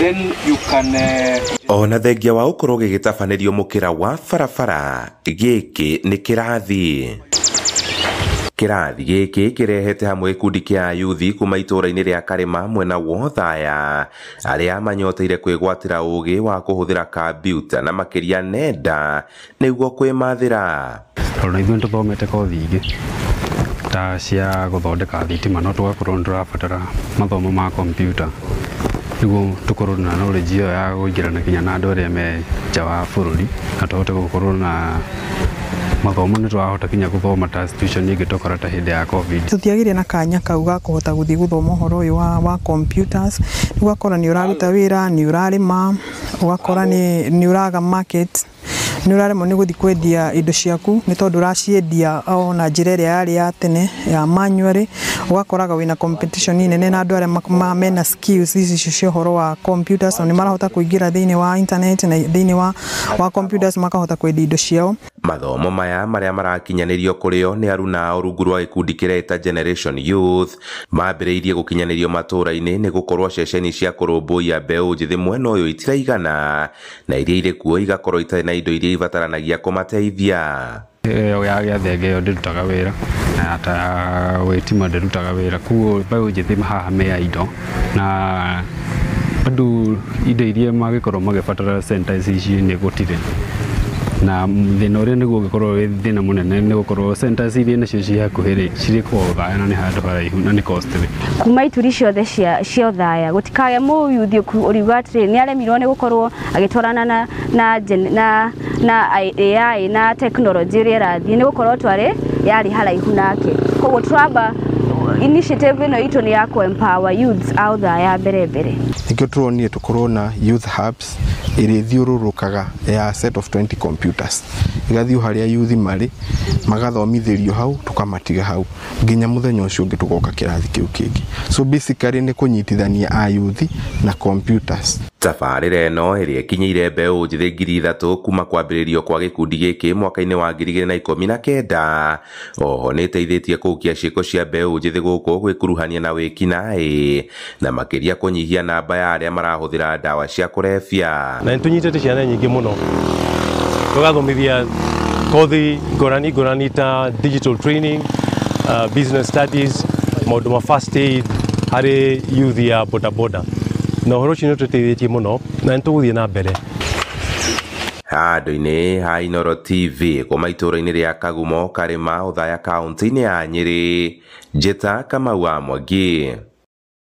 Then you can Ona thengia wa gũkorwo gĩgĩtabanĩrio mũkĩra wa barabara, gĩkĩ nĩ kĩrathi. Kĩrathi gĩkĩ kĩrehete hamwe gĩkundi kĩa ayuthi kuma itũũra-inĩ rĩa Karĩma mwena wa Othaya, arĩa manyoteire kwĩgwatĩra ũgĩ wa kũhũthĩra kambiuta na makĩria nenda nĩguo kwĩmathĩra. Tondũ na ithuĩ nĩ tũthomete kothi ingĩ ta cia gũthondeka thitima, no tũgakorwo nĩ tũrabatara mathomo ma kompiuta nĩguo tũkorwo na knowledge ĩyo ya kũingĩrana nginya na andũ arĩa me nja wa bũrũri, na tũhote gũkorwo na mathomo nĩ tũrahota nginya gũthoma ta situation ĩngĩtũkora ta hĩndĩ ya COVID. Tũtiagĩire na kanya kau ga kũhota gũthiĩ gũthoma ũhoro ũyũ wa computers. Ũgakora nĩ ũraruta wĩra, nĩ ũrarĩma, ũgakora nĩ ũraga market, nĩ ũraremwo nĩ gũthiĩ kwendia indo ciaku nĩ tondũ ũraciendia o na njĩra ĩrĩa yarĩ ya tene ya manually. Ũgakoraga wĩna competition nene na andũ arĩa mena skills ici cia ũhoro wa computers, nĩ marahota kũingĩra thĩinĩ wa internet na thĩinĩ wa computers makahota kwendia indo ciao. Mathomo maya marĩa marakinyanĩrio kũrĩo nĩ aruna ao rungu rwa gĩkundi kĩreta Generation Youth mambĩrĩirie gũkinyanĩrio matũũra-inĩ nĩ gũkorwo ceceni cia kũrũmbũiya mbeũ njĩthĩ mwena ũyũ itiraigana, na iria irĩ kuo igakorwo itarĩ na indo iria ibataranagia kũmateithia. Ĩyo ya gĩathenge ĩyo ndĩrutaga wĩra, na ta gwĩtima ndĩrutaga wĩra, koguo mbeũ njĩthĩ haha me indo na bado indo iria mangĩkorwo magĩbatara centers ici nĩ gũtirĩ. Na thĩna ũrĩa nĩguo ũngĩkorwo wĩ thĩna mũnene nĩ gũkorwo centers iria nacio ciĩ hakuhĩ rĩ, cirĩ kwa Othaya na nĩ handũ haraihu na nĩ costly. Kuma ituri ciothe cia Othaya gũtikage mũyuthi ũriuga atĩrĩ nĩ aremirwo nĩ gũkorwo agĩtwarana na AI na technology ĩrĩa ĩrathiĩ, nĩ gũkorwo twarĩ yarĩ haraihu nake. Koguo tũramba initiative ĩno itũ nĩ ya kũ empower youths a Othaya mbere mbere. Nĩkĩo tũronire tũkorwo na youth hubs ĩrĩa ĩthiũrũrũkaga ya set of 20 computers, ĩgathiĩ harĩa youth marĩ magathomithĩrio hau, tũkamatiga hau nginya mũthenya ũcio ũngĩ tũgoka kĩrathi kĩu kĩngĩ. So basically nĩ kũnyitithania a youth na computers. Tabarĩra ĩno ĩrĩa ĩkinyĩire mbeũ njĩthĩ 3,000 kuma kwambĩrĩrio kwa gĩkundi gĩkĩ mwaka-inĩ wa 2019, oho nĩ ĩteithĩtie kũhukia ciĩko cia mbeũ njĩthĩ gũkũ gwĩkuruhania na wĩkinaĩ na makĩria kũnyihia namba ya arĩa marahũthĩra ndawa cia kũrebia. Na nĩtũnyitĩte ciana nyingĩ mũno tũgathomithia kothi ngũrani ngũrani ta digital training, business studies, maũndũ ma first aid harĩ youth ya boda boda, na ũhoro ũcio nĩ ũtũteithĩtie mũno na nĩ tũgũthiĩ na mbere. Handũ-inĩ ha Inooro TV kuma itũũra-inĩ rĩa Kagumo, Karĩma, Othaya, kaũntĩ-inĩ ya Nyĩrĩ, Njĩta Kamau wa Mwangi.